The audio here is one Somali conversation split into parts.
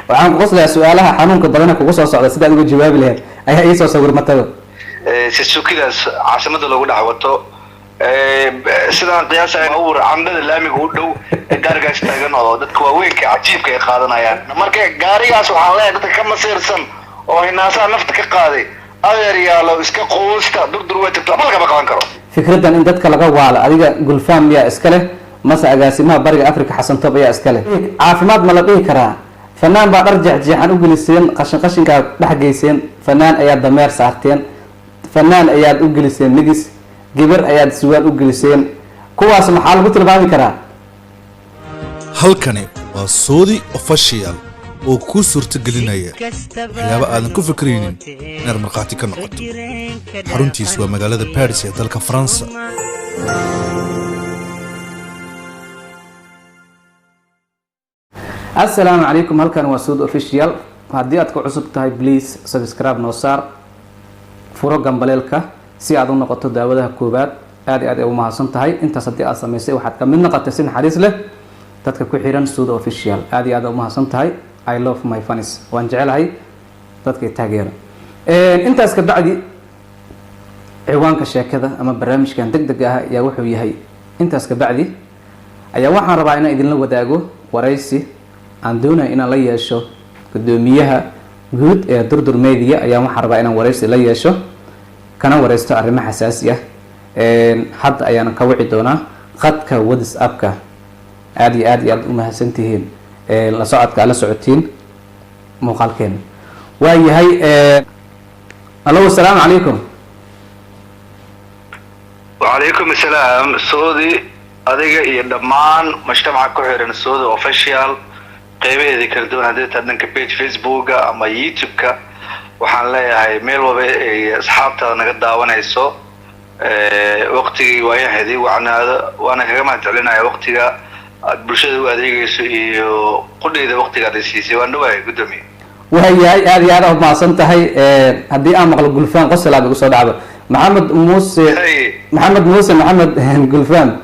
Waxaan ku qoslayaa su-aalaha xanuunka badana kugu soo socda sidaad uga jawaabi lahayd ayaa iisoo sawirmataba. Suzukidaas caasimada lagu dhex wato, sidaan qiyaasaya, baabuur cambada laamiga u dhow ee gaarigaas taagan oo dadka waaweynka cajiibka ay qaadanayaan. Marka gaarigaas waxaan leeyahay dadka ka masiirsan oo hinaasaha nafta ka qaaday, adeer yaalo, iska quusta, Durdur way tagto, waxba lagama qaban karo. Fikraddan in dadka laga waalo, adiga Gulfaam miyaa iska leh mase agaasimaha Bariga Africa Xasan Toob ayaa iska leh? Caafimaad ma la dhihi karaa fanaan baa dhar jeexjeexan u geliseen, qashin qashinkaa dhex geyseen, fanaan ayaad dameer saarteen, fanaan ayaad u geliseen nigis, gabar ayaad suwaal u geliseen? Kuwaas maxaa lagu tilmaami karaa? Halkani waa Soodi Official oo kuu suurtagelinaya waxyaabo aadan ku fikraynin inaad markhaati ka noqoto. Xaruntiisu waa magaalada Baris ee dalka Faransa. Assalaamu calaykum. Halkan waa Sood Official. Haddii aad ku cusub tahay, please subscribe noo saar, furo gambaleelka si aad u noqoto daawadaha koowaad. Aad iyo aad ay u mahadsan tahay. Intaas haddii aad samaysay, waxaad ka mid noqotay si naxariis leh dadka ku xiran Sood Official. Aad iyo aad u mahadsan tahay. I love my fans, waan jecelahay dadka taageera. Intaas ka bacdi, ciwaanka sheekada ama barnaamijkan deg deg ah ayaa wuxuu yahay, intaas ka bacdi ayaa waxaan rabaa inaan idinla wadaago waraysi aan doonayo inaan la yeesho guddoomiyaha guud ee Durdur Media. Ayaa waxaan rabaa inaan waraysi la yeesho, kana wareysto arrimo xasaasi ah. Hadda ayaana ka wici doonaa qadka WhatsApp-ka. Aada iyo aad iyo aad u mahadsantihiin la socodka aad la socotiin muuqaalkeena. Waa yahay. Allo, asalaamu calaykum. Wacalaykum asalaam. Soodi, adiga iyo dhammaan mujtamaca ku xiran Soodi Official qeybaheeda kala duwan, haddii tahay dhanka page Facebooka ama YouTube-ka, waxaan leeyahay meel walba ay asxaabtaada naga daawanayso, waqtigii waayaheedii wacnaado. Waana kaga mahad celinaya waqtiga aad bulshada u adeegayso iyo qudheyda waqtiga aad siisay. Waan dhawahay, guddoomiye. Waayahay, aada iyo aad u mahadsan tahay. Haddii aan maqlo Gulfaan, qosolaab igu soo dhacdo. Maxamed Muuse, Maxamed Muuse Maxamed Gulfaan,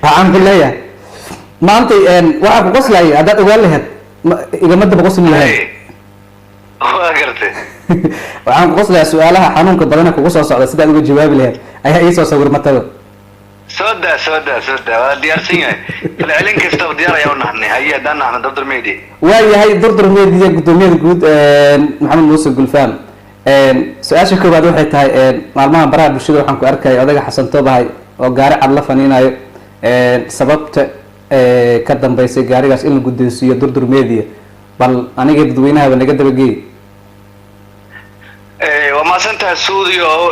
waxaan ku leeyahay maanta waxaa ku qoslayay haddaad ogaan lahayd, igama daba qosli lahayd. Waa gartay. Waxaan ku qoslayaa su-aalaha xanuunka badana kugu soo socda sidaad uga jawaabi lahayd ayaa iisoo sawirmataba. Soo daa, soo daa, soo daa, waa diyaarsan yahay. Falcelin kastaba diyaar ayaa u nahnay. Haye, haddaan nahno Durdur Media. Waayahay, Durdur Media, guddoomiyada guud Maxamed Muuse Gulfaan, su-aasha koowaad waxay tahay, maalmaha baraha bulshada waxaan ku arkaya odaga Xasan Toobahay oo gaari cad la faniinayo. Sababta ka dambeysay gaarigaas in la guddoonsiiyo Durdur Media, bal aniga dadweynahaba naga dabageey. Waa mahadsantaha, Suudio.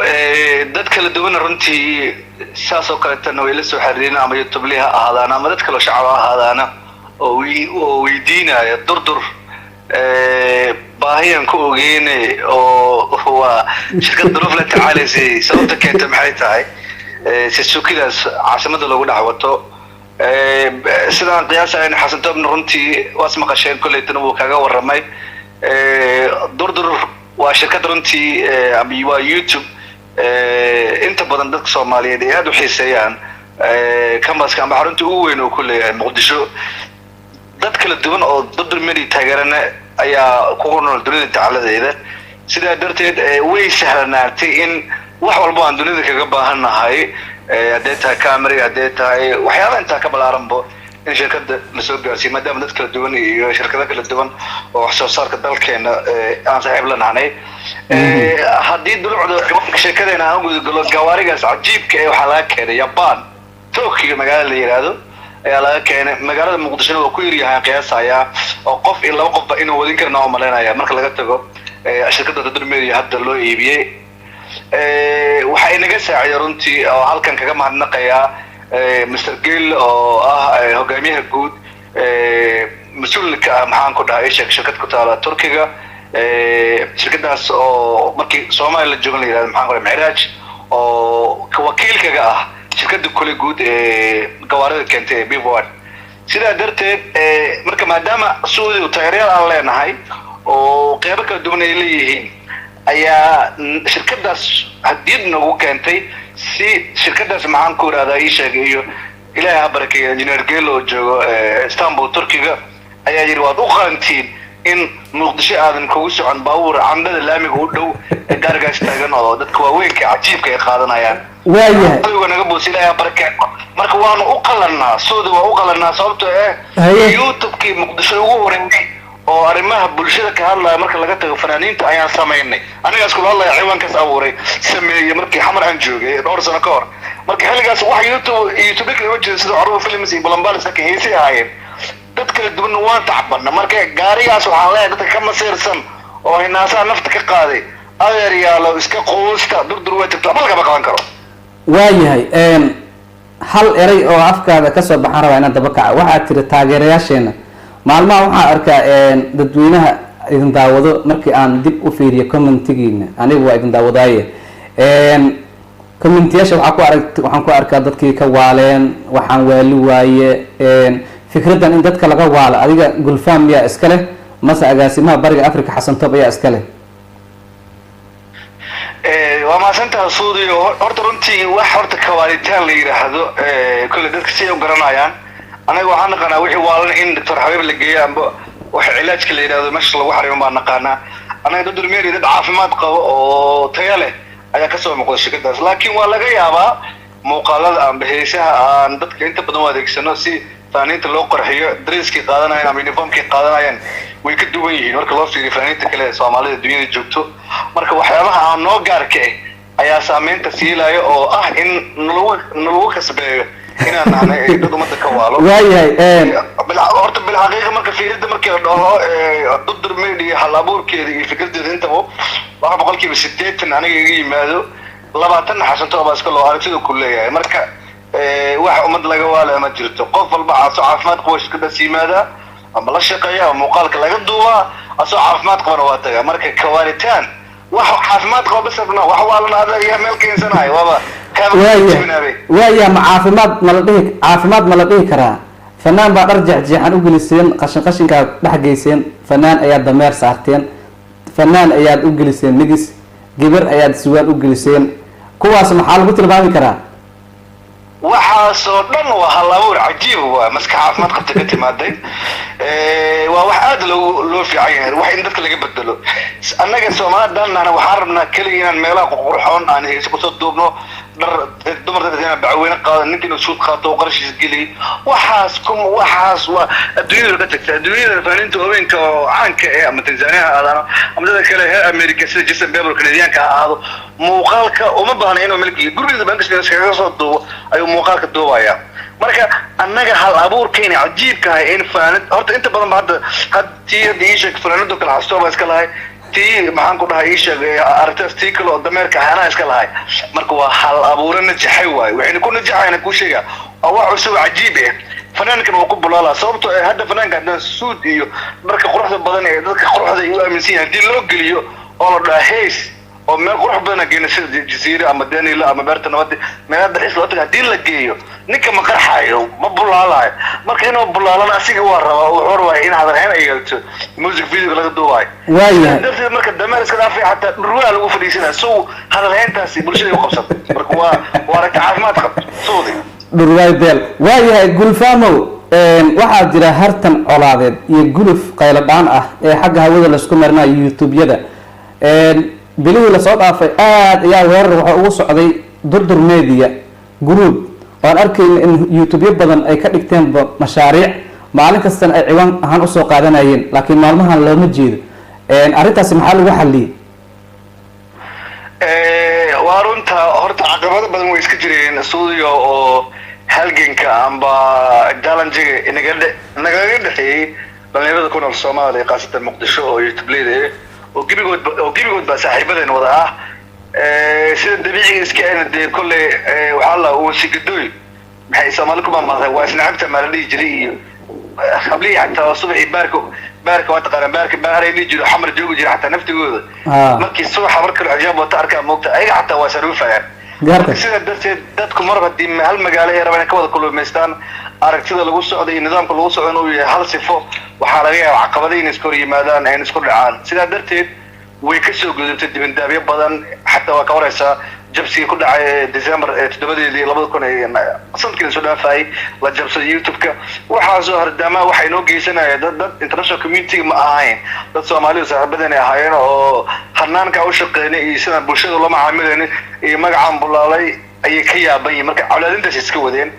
Dad kala duwana runtii saas oo kaleetana way la soo xiriireen, ama youtubeli ha ahaadaan ama dad kaloo shacab ha ahaadaana, oo weydiinaya Durdur baahiyan ku ogeyne oo waa shirkad duruuf la tacaalaysay, sababta keenta maxay tahay Suzukidaas caasimada lagu dhex wato? Sidaan qiyaasayn, Xasan Toobna runtii waas maqasheen, kollaytana wuu kaga warramay. Durdur waa shirkad runtii ama waa YouTube inta badan dadka Soomaaliyeed ay aada u xiiseeyaan. Cambaska ama xarunta ugu weyn oo ku leeyahay Muqdisho, dad kala duwan oo Durdur Media taageerana ayaa kugu nool dunida tacaladeeda. Sidaa darteed way sahlanaatay in wax walba aan dunida kaga baahan nahay, hadday tahay camera, hadday tahay waxyaaba intaa ka balaaranbo, in shirkada lasoo gaarsiiyo, maadaama dad kala duwan iyo shirkado kala duwan oo wax soo saarka dalkeena aan saaxiib la nahnay. Haddii dulucda ciwaanka sheekadeena aan gudagalo, gawaarigaas cajiibka ee waxaa laga keenay Japan, Tokyo magaalada la yidhaahdo ayaa laga keenay. Magaalada Muqdishona waa ku yaryahay qiyaasayaa, oo qof iyo laba qofba inuu wadin karna oo malaynaya, marka laga tago shirkadda Durdur Media hadda loo iibiyey. Waxa inaga saaciday runtii oo halkan kaga mahadnaqayaa Mr Gill oo ah hogaamiyaha guud, mas-uulka ah, maxaan ku dhahay, isheg, shirkad ku taala Turkiga, shirkadaas oo markii Soomaaliya la joogan la yihahdo, maxaan ku dhahay, Micraaj, oo wakiilkaga ah shirkadda kule guud ee gawaarida keentay ee Bivard. Sidaa darteed marka maadaama Saudi taageerayaal aan leenahay oo qeybo kala duwan ay leeyihiin, ayaa shirkadaas hadiyad noogu keentay, si shirkadaas, maxaan ku irahdaa, ii sheegay, iyo Ilaahay ha barakeeyo engineer Gelo oo joogo Istanbul, Turkiga. Ayaa yidhi, waad u qalantiin in Muqdisho aadan kugu socon baabuur cambada laamiga u dhow ee gaarigaas taagan oo dadka waaweynka cajiibka ay qaadanayaan. Waayahay. Adiga naga buus, Ilaahay barke. Marka waanu u qalanaa, sooda waa u qalanaa, sababtoo eh YouTube-kii Muqdisho ugu horeeyay oo arrimaha bulshada ka hadlaya, marka laga tago fanaaniinta, ayaan samaynay. Anigaas kula hadlaya ciwaankaas abuuray, sameeyey markii Xamar aan joogay dhowr sano ka hor. Marka xilligaas wax YouTube kale ma jirin, sida Curuba Films iyo Balambalis, laakiin heesay ahaayeen dad kala duwan. Waan tacbana. Marka gaarigaas waxaan leeyahay dadka ka masiirsan oo hinaasaha nafta ka qaaday, adeer yaalo, iska quusta, Durdur way tagto, waxba lagama qaban karo. Waayahay, hal eray oo afkaada kasoo baxaan rabaa inaan daba kaca. Waxaad tiri taageerayaasheena. Maalmaha waxaan arkaa dadweynaha idin daawado, markii aan dib u fiiriyo commentigiina, anigu waa idin daawadaaye, commentiyaasha waxaa ku arag, waxaan ku arkaa dadkii ka waaleen, waxaan waali waaye. Fikraddan in dadka laga waalo, adiga Gulfam miyaa iska leh mase agaasimaha Bariga Africa Xasan Toob ayaa iska leh? Waa mahadsantaha, Suudiyo. Horta runtii wax horta kawaalitaan la yidhaahdo, kolley dadka si ay u garanayaan, anaga waxaan naqaanaa wixii waalan in Doctor Xabiib la geeyo amba wax cilaajka la yidhahdo meesha lagu xarimo baan naqaanaa. Anaga dad durmeeri, dad caafimaad qabo oo tayo leh ayaa kasoo muuqda shirkadaas, laakiin waa laga yaabaa muuqaalada amba heesaha aan dadka inta badan u adeegsano si fanaaniinta loo qarxiyo, dresskii qaadanayaan ama uniformkii qaadanayaan way ka duwan yihiin marka loo fiiriyo fanaaniinta kale ee Soomaalida dunyada joogto. Marka waxyaabaha aan noo gaarka ah ayaa saameynta siilaya oo ah in nalagu kasbeeyo inaan nahnay dad ummadda ka waalo. Waayahay. Horta bilxaqiiqa, marka fiirida markii la dhaho Durdur Media, hal abuurkeeda iyo fikradeeda intaba waxa 80% aniga iga yimaado, 20-na Xasanto baa iska loo aragtida ku leeyahay. Marka wax ummad laga waala ma jirto. Qof walba asoo caafimaad qabo shirkadaas yimaadaa ama la shaqeeya ama muuqaalka laga duubaa, asoo caafimaad qabana waa tagaa. Marka kawaalitaan wax caafimaad qaba bas rabna, wax waalana adaga meel keensanayo waaba. Waaya, waaya. Ma caafimaad ma la dhihi, caafimaad ma la dhihi karaa fanaan baa dhar jeexjeexan u geliseen, qashin qashinkaad dhex geyseen, fanaan ayaad dameer saarteen, fanaan ayaad u geliseen nigis, gabar ayaad suwaal u geliseen? Kuwaas maxaa lagu tilmaami karaa? Waxaasoo dhan waa hal abuur cajiib, waa maskax caafimaad qabta ka timaaday. Waa wax aad loo fiican yahay, wax in dadka laga bedelo. Annaga Soomaalida nahna waxaan rabnaa keliya inaan meelaha qurxoon aan heese kusoo duubno, dhar dumar dadka inaan bacweyne qaado, ninka inuu suud qaato oo qarashiis geliy. Waxaas kum waxaas waa adduunyada ka tagta. Adduunyada fanaaniinta haweenka oo caanka eh, ama Tanzania ha ahaadaan ama dadka kale heer America sida Justin Bieber, Canadianka ha ahaado, muuqaalka uma baahna inuu melkiga gurigiisa bankiska iskaga soo duubo ayuu muuqaalka duubaya. Marka annaga hal abuurkeena cajiibka ahay in fanaanad horta inta badan ba hadda tii hadda ii sheeg, fanaanado kale xastoo baa iska lahay, tii maxaan ku dhahay, ii sheeg, aragtidaas tii kale oo dameerka anaa iska lahay. Marka waa hal abuure najaxay waaye, waxayna ku najaxayna kuu sheegaa waa wax cusub cajiib eh. Fanaankan waa ku bulaalaa, sababtoo eh hadda fanaanka haddaan suud iyo dharka quruxda badan ee dadka quruxda ay u aaminsan yahay haddii loo geliyo oo la dhaha heys oo meel qurux badan geena sida Jasiira ama Danila ama Beerta Nabadda, meelaha dalxiis loo taga haddii la geeyo, ninka ma qarxayo, ma bulaalayo. Marka inuu bulaalana asiga waa rabaa, wuxuu rabaa in hadalhayn ay yeelto music video laga duubayo. Darteed marka dameer iska dhaafay, xataa dhurwaa lagu fadhiisanaya sow hadalhayntaasi bulshada u qabsato. Marka waa aragti caafimaad qabto, suudi. Dhurwaay beel. Waayahay, Gulfaamow, waxaa jira hartan colaadeed iyo guluf qaylo dhaan ah ee xagga hawada laisku marinayo YouTube-yada. Bilihii lasoo dhaafay aada ayaa weerar waxa ugu socday Durdur Media Group, oo aan arkayna in YouTube-yo badan ay ka dhigteenba mashaariic, maalin kastana ay ciwaan ahaan usoo qaadanayeen, laakiin maalmahan looma jeedo. Arrintaasi maxaa lagu xaliyey? Waa runta, horta caqabado badan way iska jireen, Suudiga, oo halganka amba challenge-ga nagaga dhexeeyey dhalinyarada ku nool Soomaaliya, khaasatan Muqdisho, oo youtubeleyda eh oo gebigood baa saaxiibadeen wada ah. Sida dabiiciga iska ahna dee kolley waxaa la uu sigadooy maxay Soomaali ku maamaaday, waa isnacabta maa la dhihi jiray, iyo hablihii xataa subaxii baarka waa taqaanaa, baarka baaray dhihi jiro, Xamar joogi jira, xataa naftigooda markii subaxa marka xijaab wata arkaa moogta, ayaga xataa waa saruufayaan. Sidaa darteed dadku mar haddii hal magaalo ay rabaan inay ka wada kulmaystaan, aragtida lagu socda iyo nidaamka lagu socda inuu yahay hal sifo, waxaa laga yaaba caqabada inay iska hor yimaadaan, ayna isku dhacaan. Sidaa darteed way kasoo gudubtay dibindaabyo badan, xataa waa ka waraysaa. Jabsiga ku dhacay December 7-deedii 2000 sanadkii lasoo dhaafayay, la jabsaday YouTube-ka, waxaasoo hardaamaa waxay noo geysanaya dad international community ma ahayn, dad Soomaalidu saaxiibadan ay ahaayeen oo hanaanka u shaqeynay iyo sidaan bulshada ula macaamilaynin iyo magacaan bulaalay ayay ka yaaban yihin. Marka colaadintaas iska wadeen,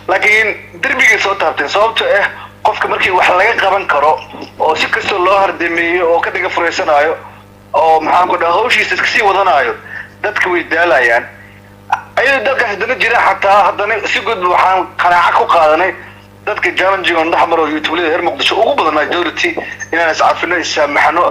laakiin derbigay soo taabteen, sababto ah qofka markii wax laga qaban karo oo si kastoo loo hardameeyo oo ka dhiga furaysanaayo oo, maxaan ku dhaha, hawshiisa iska sii wadanaayo, dadka way daalayaan. Ayadoo dalkaas haddana jira, xataa haddana si guud waxaan qanaaco ku qaadanay dadka challenge on dhex maro YouTube-lada reer Muqdisho ugu badan majority inaan iscafino, issaamaxno.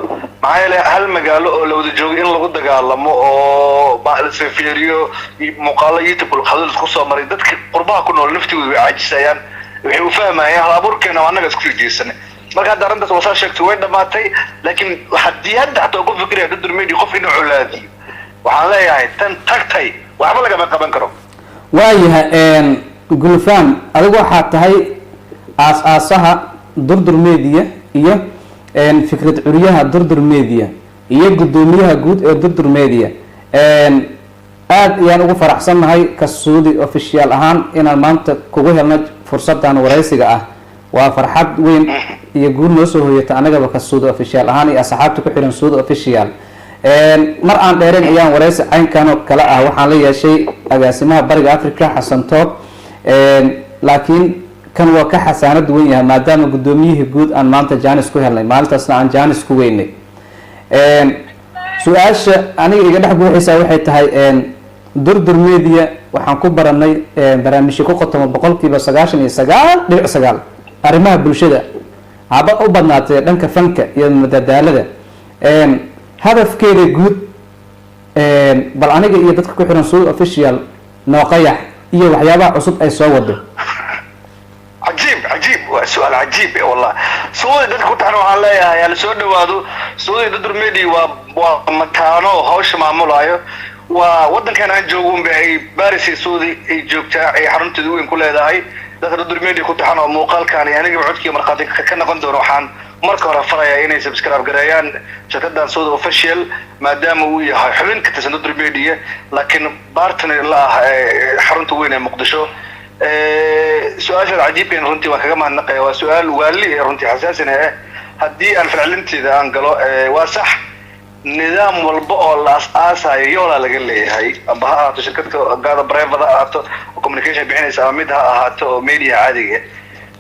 Maxaa yeelay hal magaalo oo la wada joogo in lagu dagaalamo oo la isfiiriyo muuqaalo YouTube hadal isku soo maray, dadka qurbaha ku nool naftigooda way caajisayaan, waxay u fahmayaan hal abuurkeena oo annaga isku soo jeesanay. Marka hadda arrintaas wasaa sheegtay, way dhamaatay. Laakiin haddii hadda xataa ku fikiraya Durdur Media qof inuu colaadiyo, waxaan leeyahay tan tagtay, waxba lagama qaban karo. Waayahay Gulfan, adigu waxaa tahay aas-aasaha Durdur Media iyo fikrad curyaha Durdur Media iyo guddoomiyaha guud ee Durdur Media. Aada ayaan ugu faraxsannahay Kasuudi Official ahaan inaan maanta kugu helno fursadan waraysiga ah. Waa farxad weyn iyo guul noo soo hoyata anagaba Kasuudi Official ahaan iyo asxaabta ku xihan Suudi Official. Mar aan dheerayn ayaan waraysi caynkan oo kale ah waxaan la yeeshay agaasimaha Bariga Africa, Xasan Toob, laakiin kan waa ka xasaano duwan yahay, maadaama guddoomiyihii guud aan maanta janis ku helnay, maalintaasna aan janis ku weynay. Su-aasha aniga iga dhex buuxaysaa waxay tahay, Durdur Media waxaan ku baranay barnaamijyo ku qotomo 99.9% arrimaha bulshada, haba u badnaatee dhanka fanka iyo madadaalada. Hadafkeeda guud bal aniga iyo dadka ku xiran Suud Official noo qayax, iyo waxyaabaha cusub ay soo wado. Cajiib, cajiib, waa su-aal cajiib eh wallah. Suudi dadka ku taxan waxaan leeyahay hala soo dhawaado. Suudi Durdur Media waa mataano hawsha maamulayo. Waa wadankan aan joogo unba ay Baris iyo Suudi ay joogtaa, ay xarunteeda weyn ku leedahay. Dadka Durdur Media ku taxan oo muuqaalkan iyo anigaba codkiiyo markhaati ka noqon doono, waxaan marka hore farayaa inay subscribe gareeyaan shirkadan Suudi Official, maadaama uu yahay xubin ka tirsan Durdur Media, laakiin partner la ah xarunta weyn ee Muqdisho. Su-aashaad cajiibkan runtii waan kaga mahadnaqaya. Waa su-aal waali ee runtii xasaasina ah. Haddii aan falcelinteeda aan galo, waa sax, nidaam walba oo la as-aasayo yoolaa laga leeyahay, amba ha ahaato shirkadka gaada private ha ahaato communication bixinaysa, ama mid ha ahaato oo media caadiga.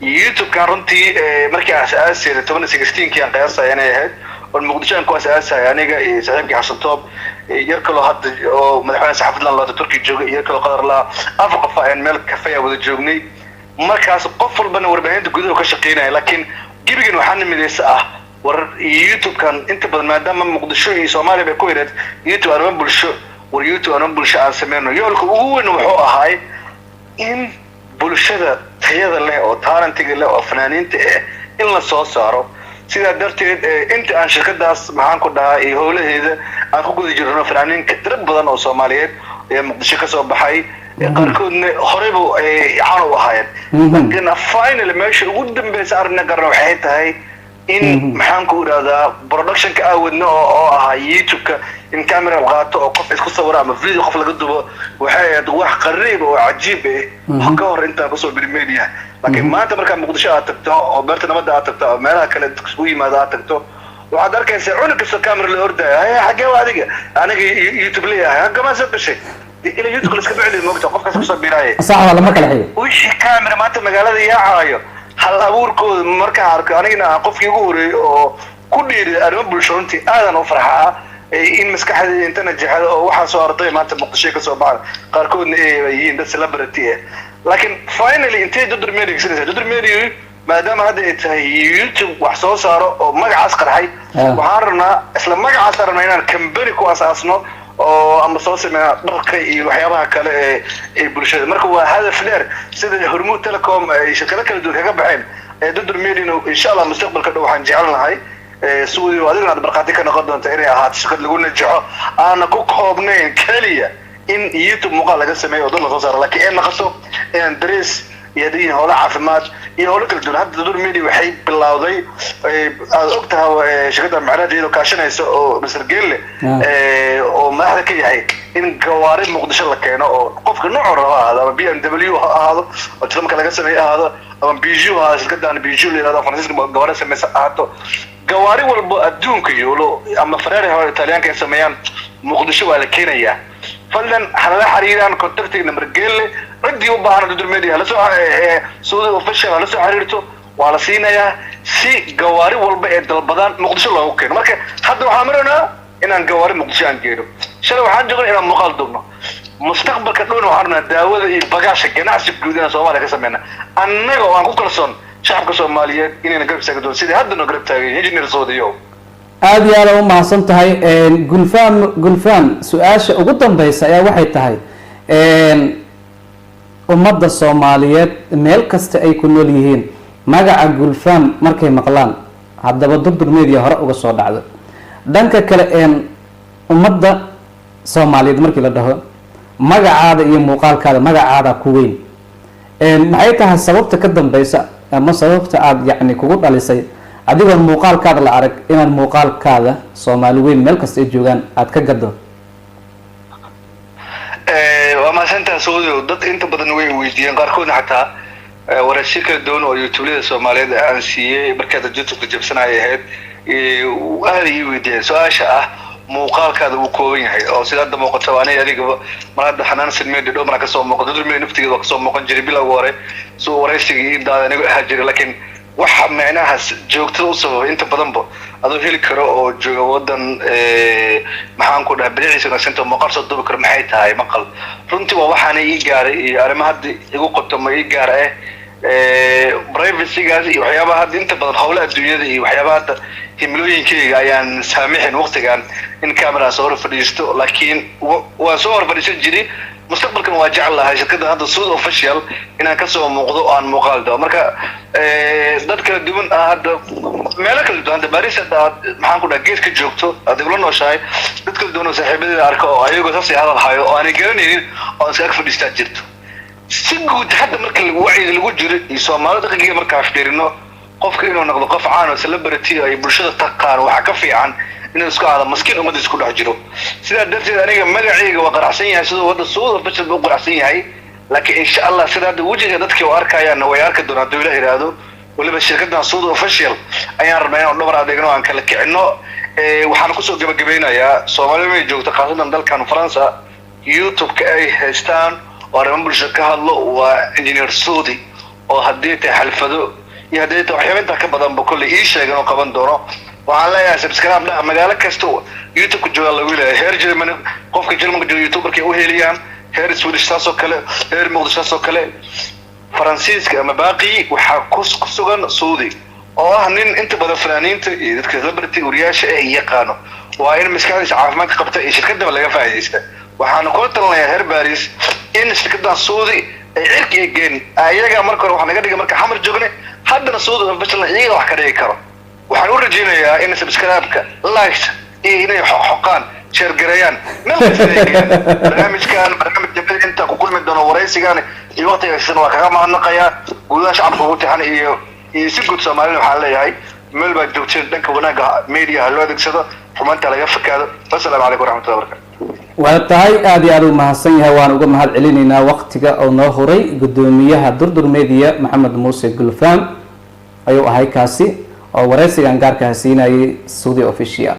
YouTube-kan runtii markii aan as-aasayna 2016-kii aan qiyaasaya inay ahayd, oon Muqdisho aan ku as-aasaya aniga iyo saaxiibkii Xasan Toob, yar kaloo hadda oo madaxweyne saxaafadland laata Turkiya jooga, iyo yar kaloo Qatar laa, afar qof ayaan meel kafaya wada joognay. Markaas qof walbana warbaahinta gudaha ka shaqeynaya, laakiin gebigan waxaa midaysa ah war YouTube-kan inta badan, maadaama Muqdisho iyo Soomaaliya bay ku yareed YouTube arrimo bulsho, war YouTube arrimo bulsho aan sameyno. Yoolka ugu weyn wuxuu ahaay in bulshada tayada leh oo talentiga leh oo fanaaniinta ah in la soo saaro. Sidaa darteed inta aan shirkadaas, maxaan ku dhahaa, iyo howlaheeda aan ku guda jirno, fanaaniin tiro badan oo Soomaaliyeed ayaa Muqdisho kasoo baxay, qaarkoodna horeyba caan u ahaayeen. Laakiin finally meesha ugu dambeysa arrin qarna waxay tahay in, maxaan ku idhahdaa, productionka aawadna oo ahaa YouTube-ka in camera la qaato oo qof isku sawiro ama video qof laga dubo, waxay ahayd wax qariib oo cajiib ah ka hor intaan kusoo biri media. Laakiin maanta markaa Muqdisho aad tagto oo Beerta Nabadda aad tagto oo meelaha kale isku yimaado aad tagto, waxaad arkaysaa cunug kastoo camera la ordaayo. Haya, xaggee waa adiga? Aniga YouTube leeyahay. Hagamaa soo gashay ila YouTube la iska bicili moogta qofkaas kusoo biiraaye. Sax, waa lama kala xigo. Wixii camera maanta magaalada yaacaayo, hal abuurkooda markaan arko, anigana aan qofkii ugu horeeyey oo ku dhiiri arrimo bulsho, runtii aadan u farxaa in maskaxdeeda inta najaxda oo waxaa soo arday maanta Muqdisho ka soo baxa, qaarkoodna ay yihiin dad celebrity ah. Laakiin finally intay Durdur Media gsanaysaa? Durdur Media maadaama hadda ay tahay YouTube wax soo saaro oo magacaas qarxay, waxaan rabnaa, isla magacaas rabnaa inaan company ku asaasno oo ama soo sameeya dharka iyo waxyaabaha kale ee bulshada. Marka waa hadaf dheer, sida Hormuud Telecom ay shirkado kala duwan kaga baxeen ee Durdur Media insha Allah mustaqbalka dhow waxaan jecel lahay, Suudi, adiguna aad markhaati ka noqon doonta, inay ahaato shirkad lagu najaxo, aana ku koobnayn keliya in YouTube muuqaal laga sameeyo oo dad la soo saaro, laakiin ay noqoto inaan darees Iyo hadday yihiin howlo caafimaad iyo howlo kala duwan. Hadda Durdur Media waxay bilowday, aad og tahay, shirkadda Micraaj iyadoo kaashanaysa oo Mr Gelle oo madaxda ka yahay, in gawaari Muqdisho la keeno oo qofka noocuu raba ahaado, ama BMW ha ahaado oo Jarmalka laga sameeye ahaado, ama Peugeot ha ahaado, shirkaddan Peugeot la yihahdo Faransiiska gawaari sameysa ahaato, gawaari walbo adduunka yoolo ama Ferrari ha Talyaanka ay sameeyaan, Muqdisho waa la keenayaa. Fadlan halala xiriiraan contactiga number Gelle. Ciddii u baahan Durdur Media hala soo, Saudi Official hala soo xiriirto, waa la siinayaa si gawaari walba ee dalbadaan Muqdisho loogu keeno. Marka hadda waxaan maraynaa inaan gawaari Muqdisho aan geeno. Shalay waxaan joognay inaan muuqaal duubno. Mustaqbalka dhowna waxaan rabnaa daawada iyo bagaasha ganacsi guud inaan Soomaaliya ka sameyna, annaga oo aan ku kalsoon shacabka Soomaaliyeed inayna garab istaagi doon sidii hadda noo garab taagay, Engineer Saudiyo. Aada iyo aada u mahadsan tahay, Gulfaan. Gulfaan, su-aasha ugu dambeysa ayaa waxay tahay: ummadda Soomaaliyeed meel kasta ay ku nool yihiin magaca Gulfaan markay maqlaan, haddaba Durdur Media hore uga soo dhacdo. Dhanka kale, ummadda Soomaaliyeed markii la dhaho magacaada iyo muuqaalkaada, magacaada ku weyn, maxay tahay sababta ka dambeysa ama sababta aada yacni kugu dhalisay, adigoon muuqaalkaada la arag, inaad muuqaalkaada Soomaali weyn meel kasta ay joogaan aada ka gado? Waa mahadsantaha, Saudio. Dad inta badan way weydiiyeen, qaarkoodna xataa waraysiyo kala duwan oo YouTubelada Soomaaliyeed aan siiyey markaad YouTube-ka jabsanaya ahayd, aada ii weydiiyeen su-aasha ah muuqaalkaada wuu kooban yahay oo sida hadda muuqato aniga adigaba mar hadda Xanaan Silmeedi dhow maraan kasoo muuqato. Durdur naftigeeda waa kasoo muuqan jiray bilowga hore, suu waraysiga ii daada anigo ahaa jiray, laakiin waxa micnaha joogtada u sababay inta badanba adoo heli karo oo jooga wadan, maxaan ku dhahay, biliciisa wanagsanta, muuqaal soo duubi karo, maxay tahay maqal? Runtii waa waxaana ii gaaray iyo arrimo hadda igu qoto ma ii gaara privacygaas iyo waxyaabaha hadda inta badan howla adduunyada iyo waxyaabaha hadda himilooyinkayga ayaan saamixin waqtigan in camera soo hor fadhiisto, laakiin waan soo hor fadhiisan jiray. Mustaqbalkan waa jecel lahay shirkadda hadda Suud Official inaan kasoo muuqdo oo aan muuqaal dao. Marka dad kala duwan ah hadda meelo kala duwan, hadda Baris hadda aad, maxaan ku dhaha, geeska joogto aad igula nooshahay, dad kala duwan oo saaxiibadeeda arka oo ayagoo saasay hadal hayo oo aanay garanaynin oo iska ag fadhiistaa jirto. Si guud hadda marka wacyiga lagu jiro iyo Soomaalida dhaqankeeda markaa fiirino, qofka inuu noqdo qof caan oo celebrity ay bulshada taqaan waxaa ka fiican inuu isku aado maskiin ummadda isku dhex jiro. Sidaa darteed aniga magacayga waa qaracsan yahay, siduu wadda Suuda Official buu qaracsan yahay, laakiin insha Allah sida hadda wejiga dadkii u arkayaanna way arki doonaan hadduu Ilaah yidhaahdo. Weliba shirkaddan Suuda Official ayaan rabnaa inaan dhabar adeegno, aan kala kicino. Waxaan kusoo gabagabeynayaa Soomaalida may joogto, khaasatan dalkan Faransa, YouTube-ka ay haystaan oo arrimo bulsho ka hadlo waa Engineer Saudi, oo haddii tahay xalfado iyo haddii tahay waxyaaba intaa ka badanba kolley ii sheegan oo qaban doono. Waxaan leeyahay subscribe dhaha. Magaalo kasta YouTube-ka jooga lagu leeyahay, heer Germany qofka Germanka jooga YouTuberka u heliyaan, heer Swedish saas oo kale, heer Muqdisho saas oo kale, Faransiiska ama baaqi waxaa ku sugan Saudi oo ah nin inta badan fanaaniinta iyo dadka celebrity wariyaasha ee yaqaano. Waa in maskaxdiisa caafimaadka qabta iyo shirkadaba laga faa'iidaysta. Waxaanu kula talinayaa heer Baris in shirkaddan Saudi ay cirki ay geen ayaga. Marka hore waxaa naga dhigay marka Xamar joognay, haddana Saudi Official iyaga wax ka dhigi karo. Waxaan u rajaynayaa in subscribe-ka, likes iyo inay xoqxoqaan, share gareeyaan, meel kasta ay geeyaan barnaamijkan. Barnaamij jabada inta ku kulmi doono, waraysigan iyo waqtiga waa kaga mahadnaqayaa. Gudaha shacabka ugu tixan iyo si guud Soomaalida waxaan leeyahay meel baad joogteen, dhanka wanaagga media ha loo adeegsado, xumaanta laga fakaado. Wasalaamu calaykum waraxmatullahi wabarakatu. Waa tahay, aada iyo aada u mahadsan yahay, waan uga mahad celinaynaa waqtiga oo noo huray. Guddoomiyaha Durdur Media, Maxamed Muuse Gulfaan ayuu ahay kaasi oo waraysigan gaarkaha siinayay Saudi Official.